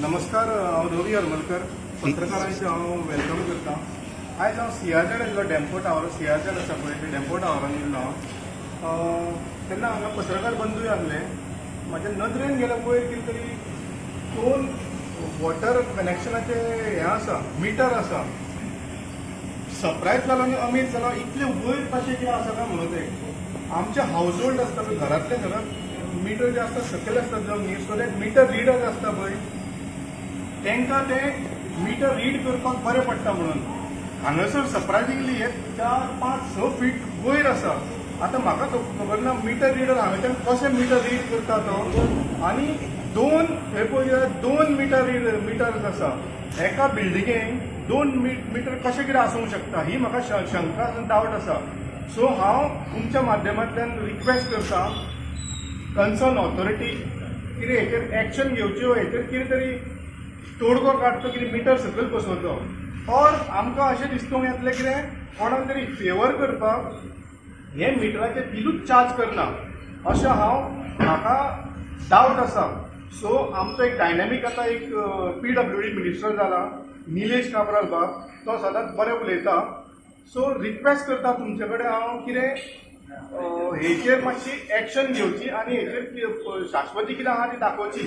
नमस्कार, हांव रवी हरमलकर. पत्रकारांचे हांव welcome करता. आयज हांव सीआरझेड आयिल्लो. डेम्पो टावर, सीआरझेड आसा पळय, ते डेम्पो टावरान येयल्लो हांव. तेन्ना हांगा पत्रकार बंधूय आहले. म्हाज्या नदरेन गेल्या वयर कितें तरी दोन वॉटर कनेक्शनाचे हें आसा, मिटर आसा. सरप्रायज जालो आनी अमेज जालो, इतले वयर कशें कितें आसा काय म्हणून. ते आमचे हाऊस होल्ड आसता पळय, घरांतले सगळे मिटर जे आसता सकयल आसता जमनीर, सो that meter reader आसता पळय, तांकां ते मिटर रीड करपाक बरें पडटा म्हणून. हांगासर सरप्रायजिंगली हे 4, 5, 6 फीट वयर आसा. आतां म्हाका खबर ना, मिटर रिडर हांगाच्यान कशें मिटर रीड करता तो. आनी दोन हे पळय, दोन मिटर रिडर मिटर्स आसा. एका बिल्डिंगेक दोन मिटर कशें कितें आसूंक शकता, ही म्हाका शंका आसा, डावट आसा. सो हांव तुमच्या माध्यमांतल्यान रिक्वेस्ट करता कन्सर्न ऑथॉरिटी, कितें हेचेर एक्शन घेवच्यो, हेचेर कितें तरी तोडगो काडचो, कितें मिटर सकयल बसोवचो. ऑर आमकां अशें दिसतूंक येतलें, कितें कोणाक तरी फेवर करपाक हे मिटराचे बिलूच चार्ज करना, अशें हांव म्हाका डावट आसा. सो आमचो एक डायनॅमीक आतां एक पीडब्ल्यूडी मिनिस्टर जाला, निलेश काब्राल बाब. तो सदांच बरें उलयता. सो रिक्वेस्ट करता तुमचे कडेन हांव, कितें हेचेर मातशी एक्शन घेवची आनी हेचेर शाश्वती कितें आहा ती दाखोवची.